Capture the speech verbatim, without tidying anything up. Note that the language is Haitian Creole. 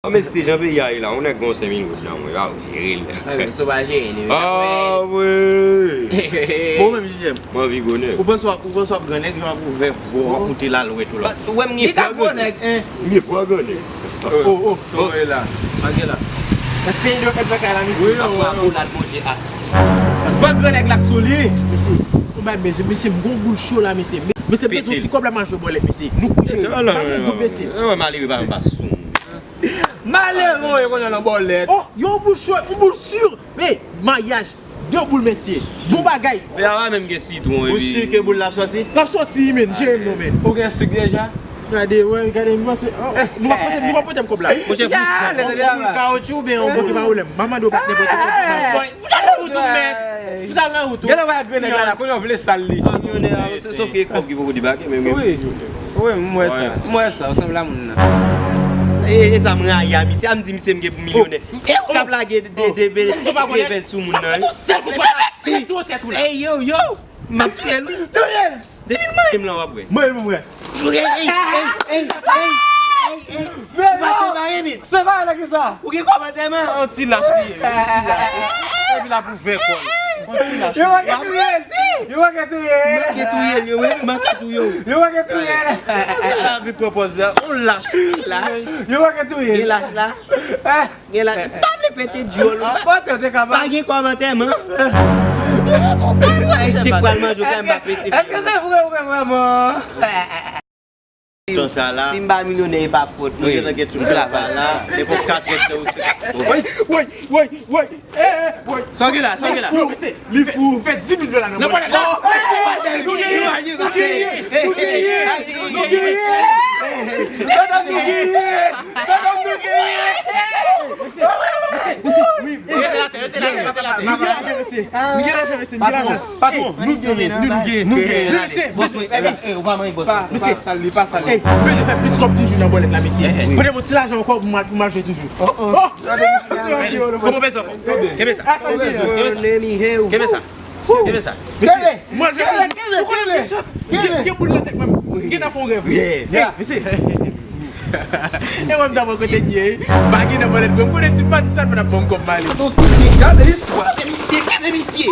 Mesye, jan peyi a ye la, yon nèg gen yon senk mil goud nan men l, pa ou jere l. Mwen menm, si w pa jere li, wi. Ah, wi. Bon, menm, J J M. Mwen anvi gwo nèg. Ou panse w ap, ou panse w ap gran nèg, jan w ap ouvè vò, w ap moute lalwèt ou la. Ou wè m gen frè gran nèg. M gen frè gran nèg. Oh, oh, oh, la. Sa gen la. Èske yon dòt nèg lakay la, mesye? Wi, wi, wi. Papa Bonat manje ak. Frè gran nèg la k sou li. Mesye, konbay, mesye, mesye, m gon boul cho la, mesye. Mesye, bezwen ti kòb la, m al jwe bòlèt, mesye. Nou kouje. Pa gen goud, mesye. Malere pa, pa sou. Malere, yo konnen nan bòlèt. Oh, yon boul cho, yon boul si. Men, maryaj, de boul, mesye. Bon bagay. Men a pa menm gen sitwon, epi. Ou si ke boul la sòti? L ap sòti, men, jere m non, men. Ou gen sik deja? Gade, wè, gade, m panse, oh, nou pa pote, nou pa pote m kòb la. Monchè, fou sa. Yon boul kawoutchou oubyen yon boul? Ok, pa pwoblèm. Manman do patnè pote kòb la. Foutan nan wout ou, men. Foutan nan wout ou. Gade, wè, grenn nèg la, la, kounye a w vle sal li. Ah, milyonè, sòf ke kòb ki poko debake, men. Wi. Wi, m wè sa. M wè sa, ou sanble a moun nan. E, e sa m rayi a misye, a m di misye m gen pou milyonè. E ou k ap lage de, de, de, de vent sou moun nan, wi. Ey, yo, yo, m ap touye l, wi. Touye l. Depi l manyen m la, w ap wè. Manyen m, wè. Ey, ey, ey, ey, ey, ey. Ou pa separe, men. Separe nan kisa? Ou gen kòb antèman? Yon ti lach li ye, yon ti lach. Epi l ap ouvè kò l. Yon ti lach. Yo manke touye l. Yo manke touye l. Manke touye l, yo, wi. Manke touye l. Yo manke touye l. Lavi pran pòz la. On lach. Lach. Yo manke touye l. Gen lach la. Gen lach. Pa vle pete dyòl. Pa gen kòb antèman. Ay, chèk pral manje, kay m pa pete. Èske se vre, vre, vrèman? Tan sa la. Si m pa milyonè, e pa fòt mwen. Mwen gentan gen tout tan sa la. Nenpòt kat èdtan ou se. Woy, woy, woy, woy. Eh, eh, woy. Sa w gen la, sa w gen la? Li fou. Fè dis mil dola nan pòch. Non, non, non. Nou genyen, nou genyen, nou genyen, nou genyen, nou genyen. Madanm nou genyen, madanm nou genyen. Mesye, mesye, mesye, wi. Yo te la tè, yo te la tè, yo te la tè. Nou gen lajan, mesye. Nou gen lajan, mesye. Nou gen lajan. Patwon, nou genyen, nou genyen, nou genyen. Bòs mwen, eh, ou pa manyen bòs mwen. Mesye, pa sal li, pa sal li. Ey, m bezwen fè plis kòb toujou nan bòlèt la, mesye. Pote m yon ti lajan ankò pou m al, pou m al jwe toujou. Oh, oh. Kòman peze ankò? Kenbe sa. Kenbe sa. Kenbe sa. Mesye, mwen jwe toujou. Ou konnen gen chans. Gen, gen boul nan tèt mwen. M gentan fè yon rèv. Yeah. Mesye. E mwen m ta bò kote m ye. Pa gen nan bòlèt mwen. M konnen si m pa di sa, l pa t ap ban m kòb m ale. Gade istwa. Gade misye, gade misye.